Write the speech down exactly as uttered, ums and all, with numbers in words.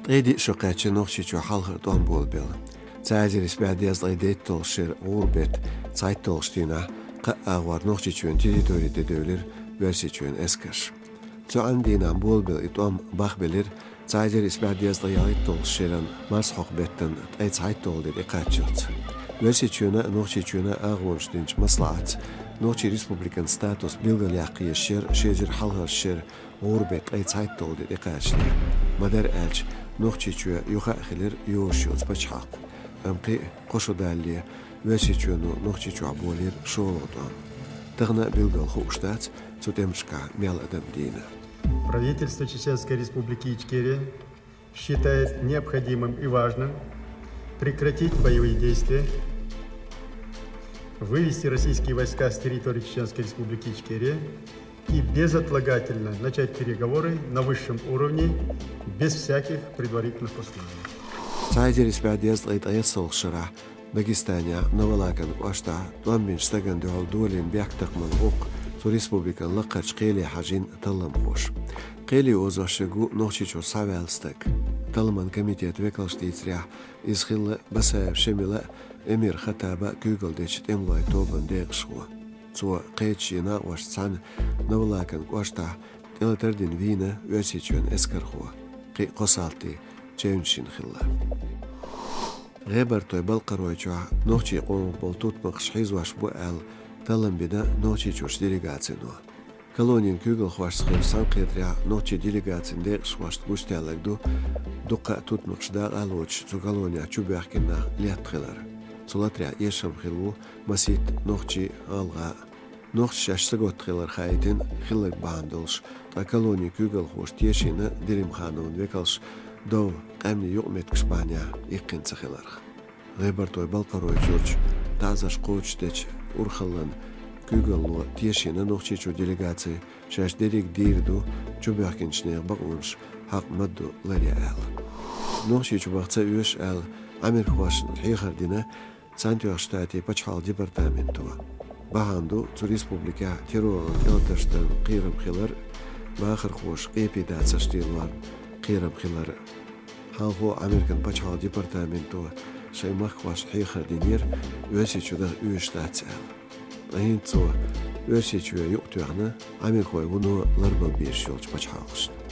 Ткъе диъ шо кхаьчча Нохчийчоь хьалхара тӀом болабелла. Цхьа эзар исс бӀе дезткъе дейтталгӀачу шера гӀуран бетта цхьайтталгӀачу дийнахь кхаа агӀор Нохчийчоьнан территори тӀе девлира Оьрсийчоьнан эскарш. Цу Ӏан дийнахь болабелла и тӀом бахбелира цхьа эзар исс бӀе дезткъе ялхитталгӀачу шеран марсхьокху беттан ткъе цхьайтталгӀа де тӀекхаччалц. Оьрсийчоьнан а, Нохчийчоьнан а агӀонаш динчу маслаӀатца Нохчийн республикан статус билгалъяккха езаш яра ши эзар хьалхарчу шеран гӀуран бетта ткъе цхьайтталгӀа де тӀекхачале. Ма-дарра аьлча, Нохчийчоь юха а хилира йозуш йоцу пачхьалкх. Амма кхин а кхо шо далале Оьрсийчоьно Нохчийчохь болийра шолгӀа тӀом. Тахана а билггал хууш дац цу тӀемашкахь мел адам дийна. Правительство Чеченской Республики Ичкерия считает необходимым и важным прекратить боевые действия, вывести российские войска с территории Чеченской Республики Ичкерия и безотлагательно начать переговоры на высшем уровне без всяких предварительных условий. Цхьа эзар исс бӀе дезткъе ткъайоьсналгӀачу шарахь Дагестанехь Новолакан кӀоштахь тӀом бинчу стагана дуьхьал долийна бехктакхаман гӀуллакх цу республикан лакхарчу кхеле хьажийна талламхоша. Кхеле озош верг ву Нохчийчуьра схьаваьлла стаг. Талламан комитетан векалша дийцарехь, иза хилла Басаев Шемала а, Эмир Хаттаба а куьйгалла дечу тӀемалойн тобанан декъашхо. Цо кхечу шен накъосташца цхьаьна Новолакан кӀоштахь тӀелатар а дина вийна Оьрсийчоьнан эскархо, кхин а кхо салти чевнаш йина хилла. ГӀебартойн-Балкхаройчохь нохчийн къомах болу тутмакхаш хьийзош бу аьлла, таллам бина Нохчийчуьрчу делегацино. Колонин куьйгалхошца хиллачу цхьаьнакхетарехь нохчийн делегацин декъашхошна гучудаьлларг ду дуккха а тутмакхаш дакъа а лоцуш цу колонехь чубоьхкина нах летта хилар. Цу латарехь эшам хилла ву масийтта нохчи а, гӀалгӀа а. Нохчаша шаьш саготта хилар хаийтина хилларг бахьана долуш, ткъа колонин куьйгалхоша тешийна Делимхановн векалш дов къаьмнийн юкъаметтигаш бахьанехь иккхина ца хиларх. ГӀебартойн-Балкхаройчуьрчу таӀзарш кхочушдечу урхаллин куьйгалло тешийна Нохчийчуьра делегаци, шаьш дерриг а дийр ду чубоьхкинчу нехан бакъонаш хьакъ ма-дду ларъян аьлла. Нохчийчу баха ца оьшу аьлла, америкахошна хьехар дина Цхьаьнатоьхначу Штатийн пачхьалкхан департаменто. Бахьана ду цу республикехь терроран тӀелатарш дарна кхерам хилар а, бахархоша къепе дацарш лелорна кхерам хилар а. Хьалхо Американ пачхьалкхан департаменто шайн махкахошна хьехар динера, Оьрсийчу даха оьшуш дац аьлла. Ткъа хӀинца цо Оьрсийчоь юкъатоьхна америкахой вуно ларбала безаш йолчу пачхьалкхашна.